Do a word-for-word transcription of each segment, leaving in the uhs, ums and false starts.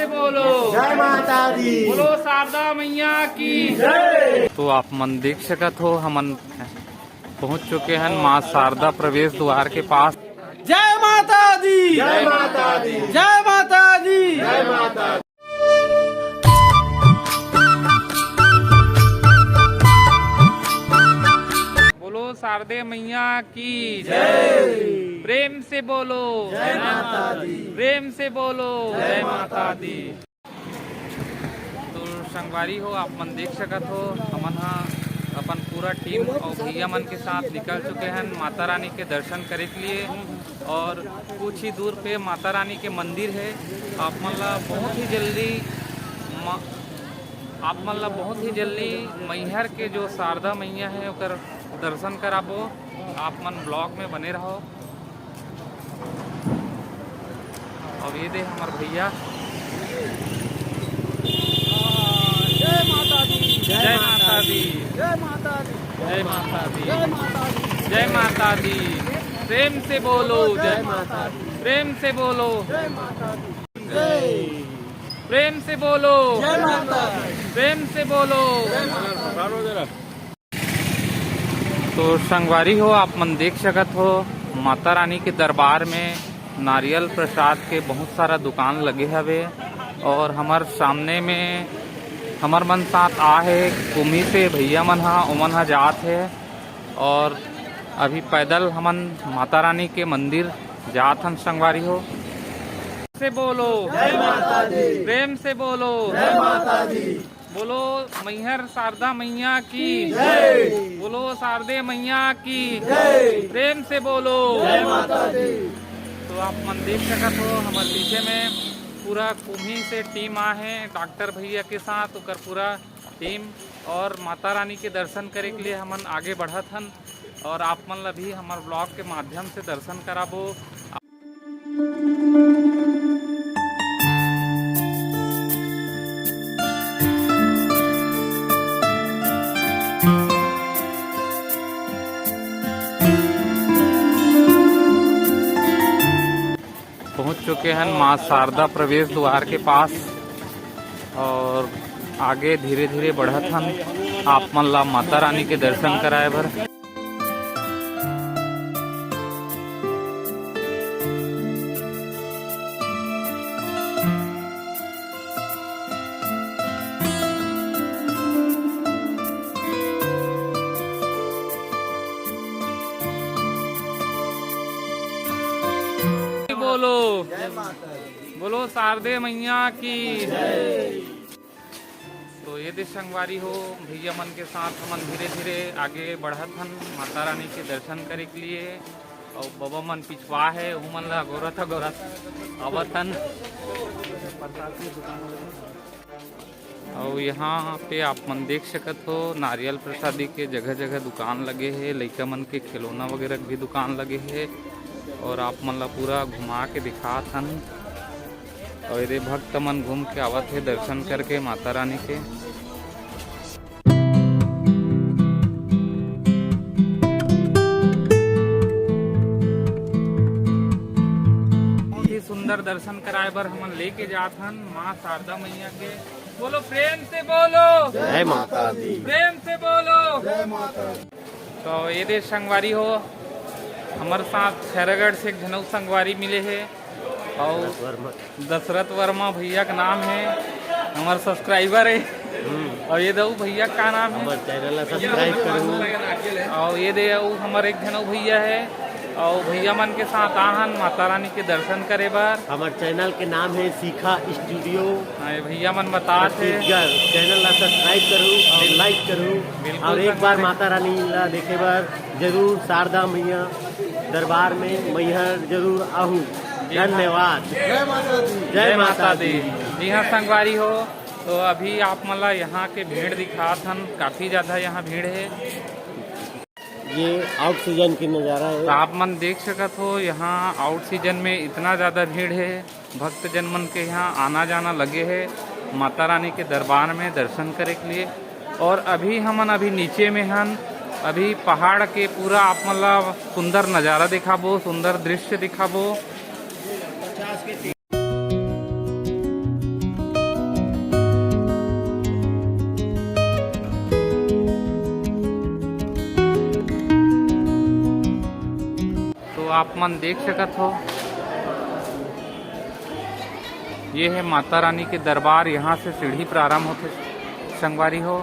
बोलो। जय माता दी। बोलो शारदा मैया की। तो आप मन देख सकत हो, हमन पहुंच चुके हैं माँ शारदा प्रवेश द्वार के पास। जय माता दी। जय माता दी। जय माता दी। जय माता दी। बोलो शारदे मैया की जय। प्रेम से बोलो। जय माता दी। प्रेम से बोलो। जय माता दी। तो संगवारी हो, आप मन देख सकत हो, हमन ह अपन पूरा टीम और भैया मन के साथ निकल चुके हैं माता रानी के दर्शन करे के लिए। और कुछ ही दूर पे माता रानी के मंदिर है। आप मन ला बहुत ही जल्दी मा-, आप मन ला बहुत ही जल्दी मैहर के जो शारदा मैया है, ओकर दर्शन कराबो। आप मन ब्लॉग में बने रहो। और ये दे हमर भैया। जय माता दी। जय माता दी। जय माता दी। जय माता दी। जय माता दी। जय माता दी। प्रेम से बोलो। जय माता दी। प्रेम से बोलो। जय माता दी। जय। प्रेम से बोलो। जय माता दी। प्रेम से बोलो। जय माता दी। तो संगवारी हो, आप मन देख सकत हो, माता रानी के दरबार में नारियल प्रसाद के बहुत सारा दुकान लगे हवे और हमर सामने में हमर मन साथ आ हे कुम्ही से भैया मन हा, ओमन हा जात हे और अभी पैदल हमन माता रानी के मंदिर जात हन संगवारी हो। से बोलो। जय माता दी। प्रेम से बोलो। जय माता दी। बोलो मैहर शारदा मैया की जय। बोलो शारदे मैया की जय। प्रेम से बोलो। जय माता दी। तो आप मन देख सकत हो, हमर पीछे में पूरा कुम्ही से टीम आ हे, डॉक्टर भैया के साथ ओकर पूरा टीम, और माता रानी के दर्शन करे के लिए हमन आगे बढ़त हन, और आप मन ला भी हमर ब्लॉग के माध्यम से दर्शन कराबो। पहुंच चुके हैं माँ शारदा प्रवेश द्वार के पास और आगे धीरे धीरे बढ़त हन आप मन ला माता रानी के दर्शन कराए बर। बोलो, बोलो शारदे मैया की। तो ये दे संगवारी हो, भैया मन के साथ हमन धीरे धीरे आगे बढ़त हन माता रानी के दर्शन करे के लिए। और बबा मन पिछवा है, उमन ला अगोरत अगोरत आवत हन। और यहाँ पे आप मन देख सकत हो, नारियल प्रसादी के जगह जगह दुकान लगे हे, लइका मन के खिलौना वगैरह के भी दुकान लगे हे। और आप मन ला पूरा घुमा के दिखात हन। और ये भक्त मन घूम के आवत हे दर्शन करके माता रानी के। बहुत ही सुंदर दर्शन कराए बर हमन लेके जात हन माँ शारदा मैया के। बोलो, प्रेम से बोलो। जय माता दी। प्रेम से बोलो। जय माता दी। तो ये दे संगवारी हो, हमर साथ खैरागढ़ से एक झनऊ संगवारी मिले हे, और दशरथ वर्मा। दशरथ वर्मा भैया का नाम है, हमर सब्सक्राइबर है। हम्म। और ये दे भैया का नाम है? हमर चैनल ला सब्सक्राइब करू। और ये दे अउ हमर एक झनऊ भैया है, और भैया मन के साथ आहन माता रानी के दर्शन करे बर। हमर चैनल के नाम है सीखा स्टूडियो। हाँ, ये भैया मन बतात हे। छत्तीसगढ़। चैनल ला सब्सक्राइब करू और बिल्कुल। लाइक करू। बिल्कुल और एक बार संगवारी। माता रानी ला देखे बर जरूर शारदा मैया दरबार में मैहर जरूर आहू। जी हाँ। धन्यवाद। जय माता दी। जय माता दी। जी हाँ संगवारी हो, तो अभी आप मन ला यहाँ के भीड़ दिखात हन, काफी ज्यादा यहाँ भीड़ है। ये आउट सीजन की नजारा है। तो आप मन देख सकत हो, यहाँ आउट सीजन में इतना ज्यादा भीड़ है, भक्तजन मन के यहाँ आना जाना लगे है माता रानी के दरबार में दर्शन करे के लिए। और अभी हमन अभी नीचे में हन, अभी पहाड़ के पूरा आप मन ला सुंदर नजारा दिखाबो, सुंदर दृश्य दिखाबो। आप मन देख सकत हो, ये है माता रानी के दरबार। यहाँ से सीढ़ी प्रारंभ होथे, संगवारी हो।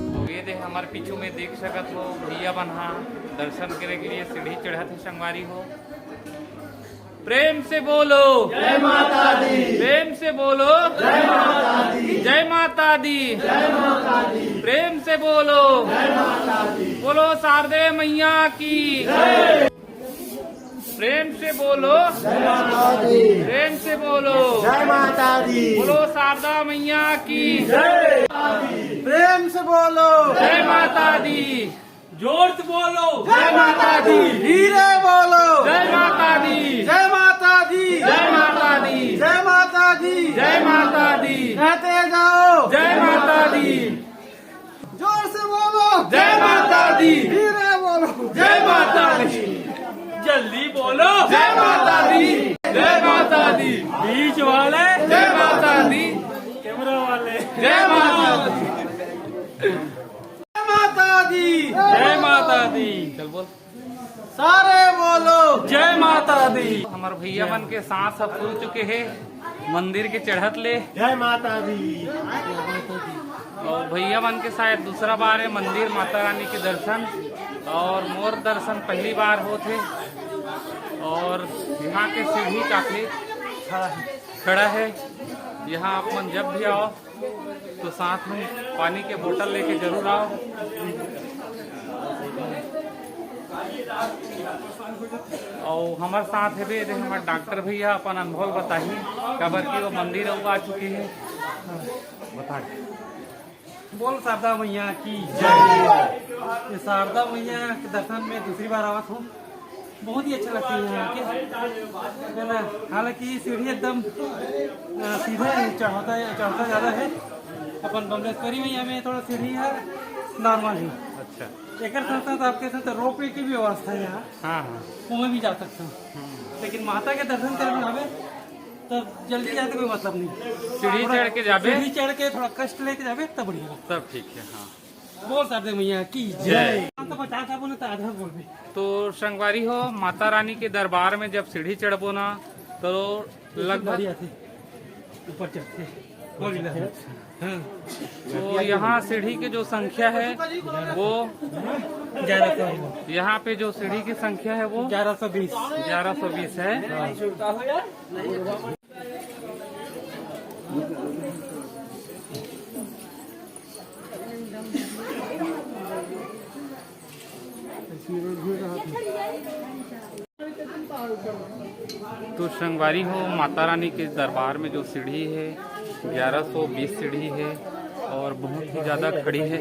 तो ये दे हमर पीछू में देख सकत हो, भैया मन हा दर्शन करे के लिए सीढ़ी चढ़त हे, संगवारी हो। प्रेम से बोलो, जय माता दी। प्रेम से बोलो, जय माता दी। जय माता दी। जय माता दी। प्रेम से बोलो, जय माता दी। बोलो शारदे मैया की। प्रेम से बोलो, जय माता दी। प्रेम से बोलो, जय माता दी। बोलो शारदा मैया की। जय। प्रेम से बोलो, जय माता दी। जोर से बोलो, जय माता दी। धीरे बोलो, जय माता दी। जय माता दी। जय माता दी। जय माता दी। जय माता दी। कहते जाओ, जय माता दी। जोर से बोलो, जय माता दी। धीरे बोलो, जय माता दी। जल्दी बोलो, जय माता दी। जय माता दी। बीच वाले, जय माता दी। कैमरा वाले, जय माता दी। जय माता दी। जय माता दी। चल बोल। सारे बोलो, जय माता दी। हमर भैया मन के सांस ह फूल चुके हे मंदिर के चढ़त ले। जय माता दी। और भैया मन के शायद दूसरा बार है मंदिर माता रानी के दर्शन, और मोर दर्शन पहली बार होत हे। और यहाँ के सीढ़ी काफी खड़ा है। यहाँ आप मन जब भी आओ तो साथ में पानी के बोतल लेके जरूर आओ। और हमारे साथ है भी, हमारे डॉक्टर भैया अपन अनुभव बताही, काबर कि वो मंदिर अउ आ चुके हैं। बता। बोल शारदा मैया की जय। ये शारदा मैया के दर्शन में दूसरी बार आवत हूँ, बहुत ही अच्छा लगता है यहाँ के, है ना। हालांकि सीढ़ी एकदम, अ, सीधा है, चढ़ता है, चढ़ता ज़्यादा है। अपन बमलेश्वरी मैया में थोड़ा सीढ़ी है, नॉर्मल है। अच्छा। एक साथ साथ आपके साथ रोपवे की भी व्यवस्था है यहाँ, हाँ, हाँ। वहाँ भी जा सकते हो। हम्म। लेकिन माता के दर्शन करने आवे तो जल्दी जाए तो कोई मतलब नहीं। सीढ़ी थोड़ा चढ़ के जाबे। सीढ़ी चढ़ के थोड़ा कष्ट लेके जाबे तब बढ़िया। तब ठीक है, हाँ। बोल शारदे मैया की जय। जय। हम तो पचास आप बोले तो आधा बोल दे। तो संगवारी हो, माता रानी के दरबार में जब सीढ़ी चढ़बो ना, तो लगभग बढ़िया थे, ऊपर चढ़ते। बोल इधर। हाँ। तो यहाँ सीढ़ी की जो संख्या है वो ग्यारह सौ। यहाँ पे जो सीढ़ी की संख्या है वो ग्यारह सौ बीस। ग्यारह सौ बीस है। हाँ। तो संगवारी हो, माता रानी के दरबार में जो सीढ़ी है, ग्यारह सौ बीस सीढ़ी है और बहुत ही ज़्यादा खड़ी है,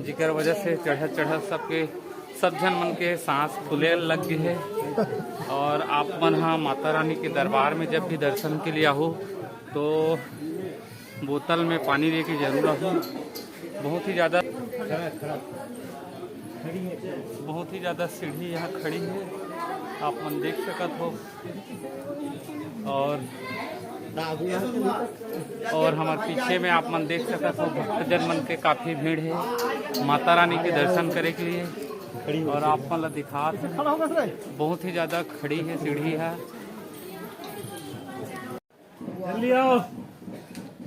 जेकर वजह से चढ़त चढ़त सबके, सब झन मन के सांस फूले लग गे है। और आप मन हा माता रानी के दरबार में जब भी दर्शन के लिए आहो, तो बोतल में पानी लेके जरूर आहो। बहुत ही ज़्यादा, बहुत ही ज़्यादा सीढ़ी यहाँ खड़ी है, आप मन देख सकत हो। और, और हमारे पीछे में आप मन देख सकत हो, भक्तजन मन के काफ़ी भीड़ है माता रानी के दर्शन करे के लिए। और आप मन ला दिखात है, बहुत ही ज़्यादा खड़ी है सीढ़ी है। जल्दी आओ।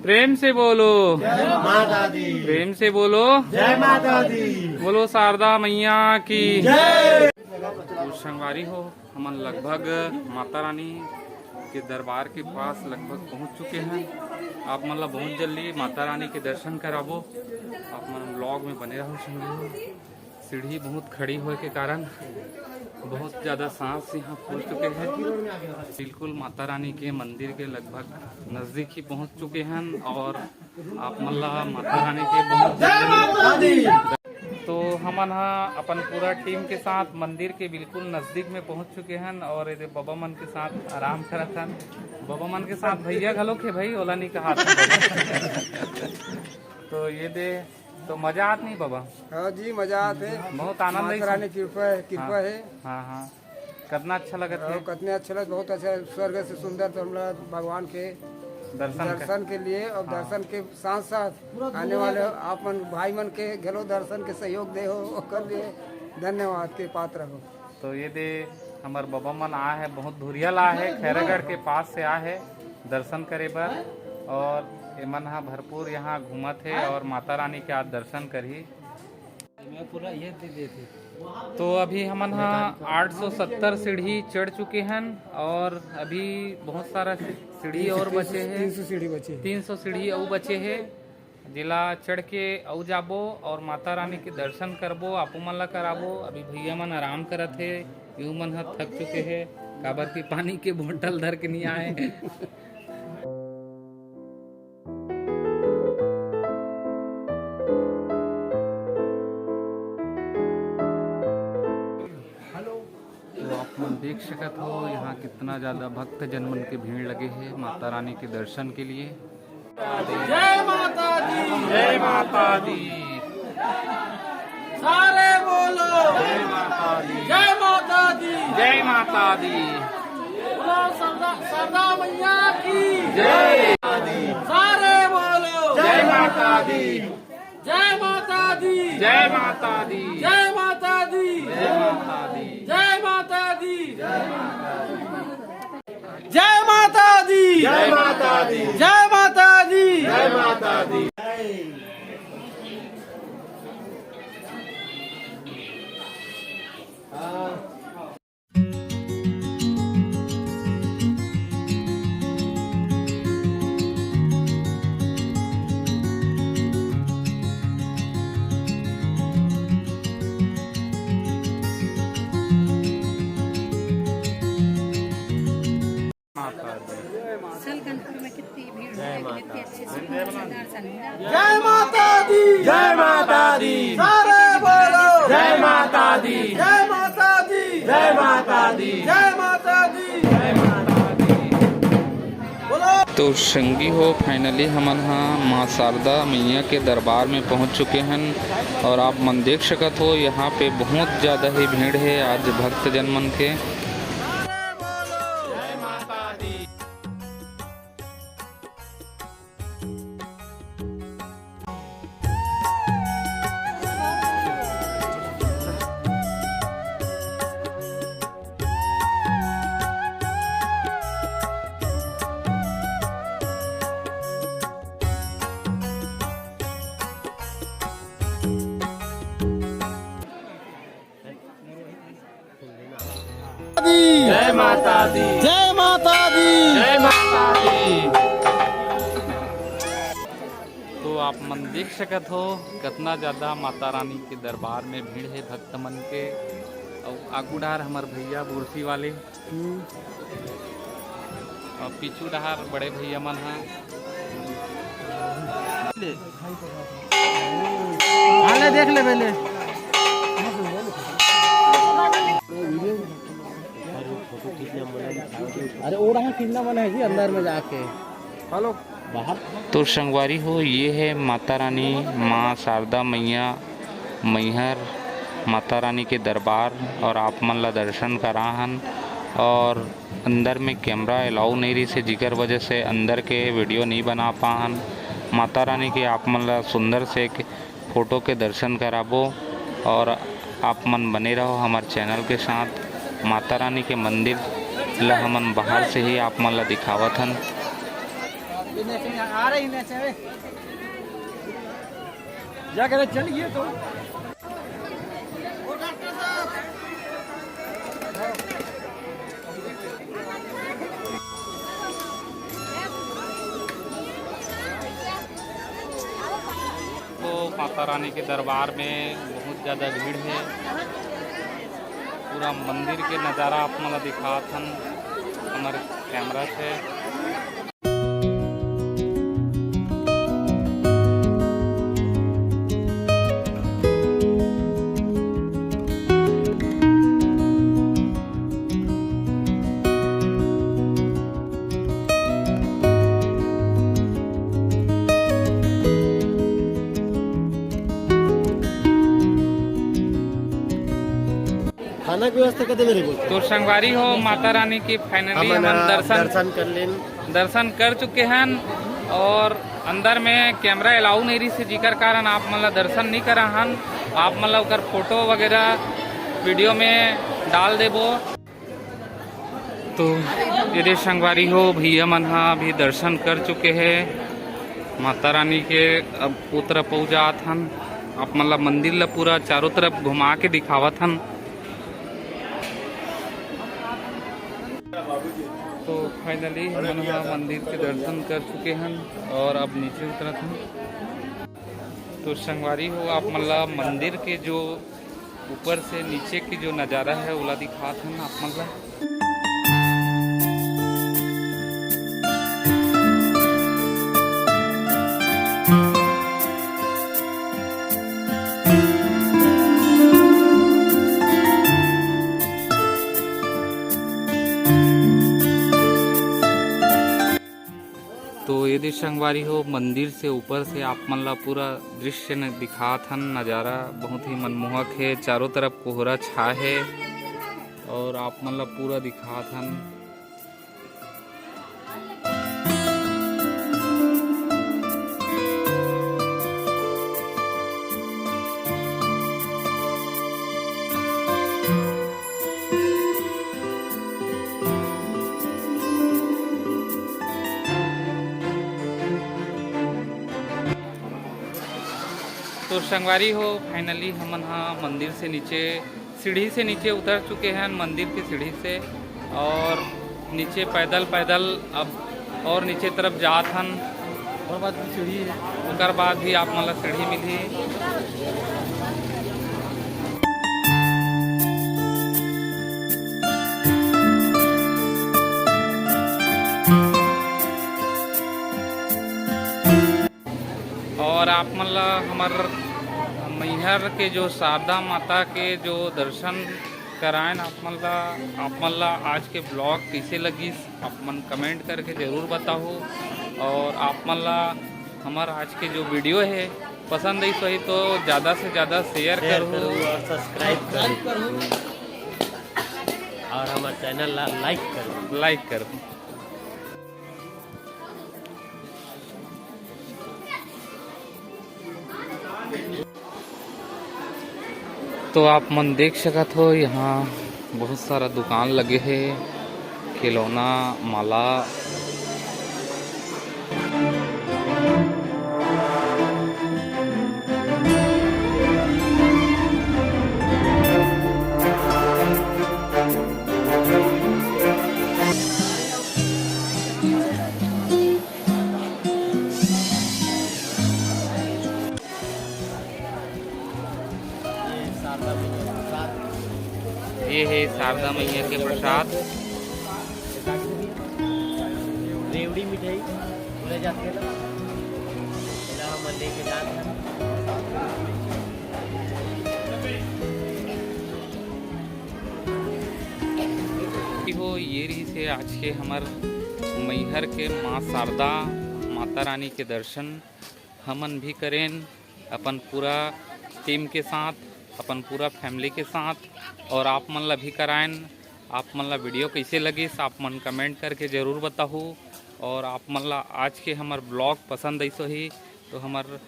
प्रेम से बोलो। जय माता दी। प्रेम से बोलो। जय माता दी। बोलो शारदा मैया की जय। तो संगवारी हो, हमन लगभग माता रानी के दरबार के पास लगभग पहुंच चुके हैं। आप मन ला बहुत जल्दी माता रानी के दर्शन कराबो। आप मन vlog में बने रहो संगवारी हो। सीढ़ी बहुत खड़ी होए के कारण बहुत ज़्यादा सांस यहाँ फूल चुके हैं। बिल्कुल माता रानी के मंदिर के लगभग नज़दीक ही पहुँच चुके हैं और आप मन ला माता रानी के बहुत जय माता दी। तो हमन हा अपन पूरा टीम के साथ मंदिर के बिल्कुल नज़दीक में पहुँच चुके हैं और एदे बबा मन के साथ आराम करत हन। बबा मन के साथ भैया घलो के भाई ओला नहीं कहा। तो ये दे तो मजा आत नहीं बाबा? हाँ जी, मजा आत है। बहुत आनंद है माता रानी कृपा है, कृपा हाँ, है। हाँ, हाँ। कितना अच्छा लगत हे। और कितने अच्छे लगे, बहुत अच्छा, स्वर्ग से सुंदर तो हमला भगवान के दर्शन कर- दर्शन के लिए और हाँ। दर्शन के साथ साथ आने वाले आप मन भाई मन के घलो दर्शन के सहयोग दे हो, ओकर लिए धन्यवाद के पात्र हो। तो ये दे हमर बबा मन आ हे, बहुत धुरिया ला हे, खैरागढ़ के पास से आ हे दर्शन करे बर। और एमन हा भरपूर यहाँ घूमत हे और माता रानी के आज दर्शन करही। मैं पूरा ये दे देते। तो अभी हमन हा आठ सौ सत्तर सीढ़ी चढ़ चुके हन और अभी बहुत सारा सीढ़ी और बचे हे। तीन सौ सीढ़ी बचे हे। तीन सौ सीढ़ी अउ बचे हे, जेला चढ़ के अउ जाबो और माता रानी के दर्शन करबो, आपो मन ला कराबो। अभी भैया मन आराम करत हे, यू मन ह थक चुके हे, काबर कि पानी के बोतल धर के नहीं आए। तो आप मन देख सकत हो, यहाँ कितना ज्यादा भक्त जन मन के भीड़ लगे हे माता रानी के दर्शन के लिए। जय माता दी। जय माता दी। सारे बोलो। जय माता दी। जय माता दी। जय माता दी। बोलो सरदा, सरदा मैया की। जय। सारे बोलो। जय माता दी। जय माता दी। जय माता दी। जय माता दी। जय माता दी। जय माता दी। जय माता दी। जय माता दी। जय माता दी। जय माता दी। माता दी। सलकनपुर में कितनी भीड़ होती है, कितनी अच्छी सुंदर सा दर्शन हो जाता है। जय माता दी। जय माता दी। सारे बोलो। जय माता दी। जय माता दी। जय माता दी। जय माता दी। जय माता दी। बोलो। तो संगी हो, finally हमन हा माँ शारदा मैया के दरबार में पहुँच चुके हन और आप मन देख सकत हो, यहाँ पे बहुत ज़्यादा ही भीड़ है आज भक्तजन मन के। जय माता दी। जय माता दी। जय माता दी। तो आप मन देख सकत हो, कितना ज्यादा माता रानी के दरबार में भीड़ है भक्त मन के। अउ आगू डार हमर भैया बुरसी वाले, हम्म। अउ पीछू डार बड़े भैया मन ह। ले। हाँ, ले, देख ले पहले। अरे, वो रहा खींचना मन है जी, अंदर में जाके। हेलो। बाहर। तो संगवारी हो, ये है माता रानी, माँ शारदा मैया, मैहर माता रानी के दरबार, और आप मन ला दर्शन करा हन। और अंदर में camera allow नहीं रही से, जिकर वजह से अंदर के video नहीं बना पाहन। माता रानी के आप मन ला सुंदर से एक photo के दर्शन कराबो और आप मन बने रहो हमारे channel के साथ। माता रानी के मंदिर ला हमन बाहर से ही आप मन ला दिखावत हन। जा करे चल गए तो। तो माता रानी के दरबार में बहुत ज़्यादा भीड़ है। पूरा मंदिर के नज़ारा आप मन ला दिखात हन हमारे camera से। खाना व्यवस्था कर देवे रे बोल। तो संगवारी हो, माता रानी के finally हमन हमन दर्शन दर्शन कर लेन। दर्शन कर चुके हन और अंदर में camera allow नहीं रहिस, जेकर कारण आप मन ला दर्शन नहीं करा हन। आप मन ला ओकर photo वगैरह video में डाल देबो। तो ये दे संगवारी हो, भैया मन हा अभी दर्शन कर चुके हैं माता रानी के। अब ओ तरफ पहुँच जात हन। आप मन ला मंदिर ला पूरा चारों तरफ घुमा के दिखावत हन। तो finally हमन हा मंदिर के दर्शन कर चुके हन और अब नीचे उतरत हन। तो संगवारी हो, आप मन ला मंदिर के जो ऊपर से नीचे की जो नज़ारा है, ओला दिखात हन आप मन ला। तो ये दे संगवारी हो, मंदिर से ऊपर से आप मन ला पूरा दृश्य न दिखात हन। नज़ारा बहुत ही मनमोहक है, चारों तरफ कोहरा छा है और आप मन ला पूरा दिखात हन। तो संगवारी हो, finally हमन हा मंदिर से नीचे, सीढ़ी से नीचे उतर चुके हैं, मंदिर की सीढ़ी से, और नीचे पैदल पैदल अब और नीचे तरफ जात हन। और बाद भी सीढ़ी है। ओकर बाद भी आप मन ला सीढ़ी मिलही। और आप मन ला हमर मैहर के जो शारदा माता के जो दर्शन करायन आप मन ला, आप मन ला आज के vlog कइसे लगिस, आप मन comment करके जरूर बताहू। और आप मन ला हमर आज के जो video है पसंद आइस होही तो ज़्यादा से ज़्यादा share share करहू। करू और subscribe करू। और हमर channel ला like करू। Like करू। तो आप मन देख सकत हो, यहाँ बहुत सारा दुकान लगे हे, खिलौना, माला। ये शारदा मैया प्रसाद। ये है शारदा मैया के प्रसाद। रेवड़ी मिठाई बोले जाते हैं ना, एला हमन लेके जात हन। हो, ये रहिस हे आज के हमर मैहर के माँ शारदा माता रानी के दर्शन। हमन भी करेन अपन पूरा team के साथ, अपन पूरा family के साथ, और आप मन ला भी करायन। आप मन ला video कइसे लगिस, आप मन comment करके जरूर बताहू। और आप मन ला आज के हमर vlog पसंद आइस होही तो हमर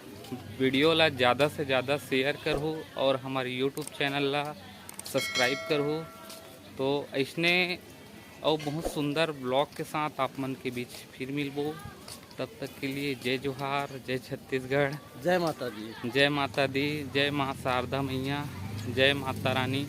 video ला ज़्यादा से ज़्यादा share करहू और हमर YouTube channel ला subscribe करहू। तो अइसने अउ बहुत सुंदर vlog के साथ आप मन के बीच फिर मिलबो। तब तक के लिए जय जोहार, जय छत्तीसगढ़, जय माता दी। जय माता दी, जय माँ शारदा मैया, जय माता रानी।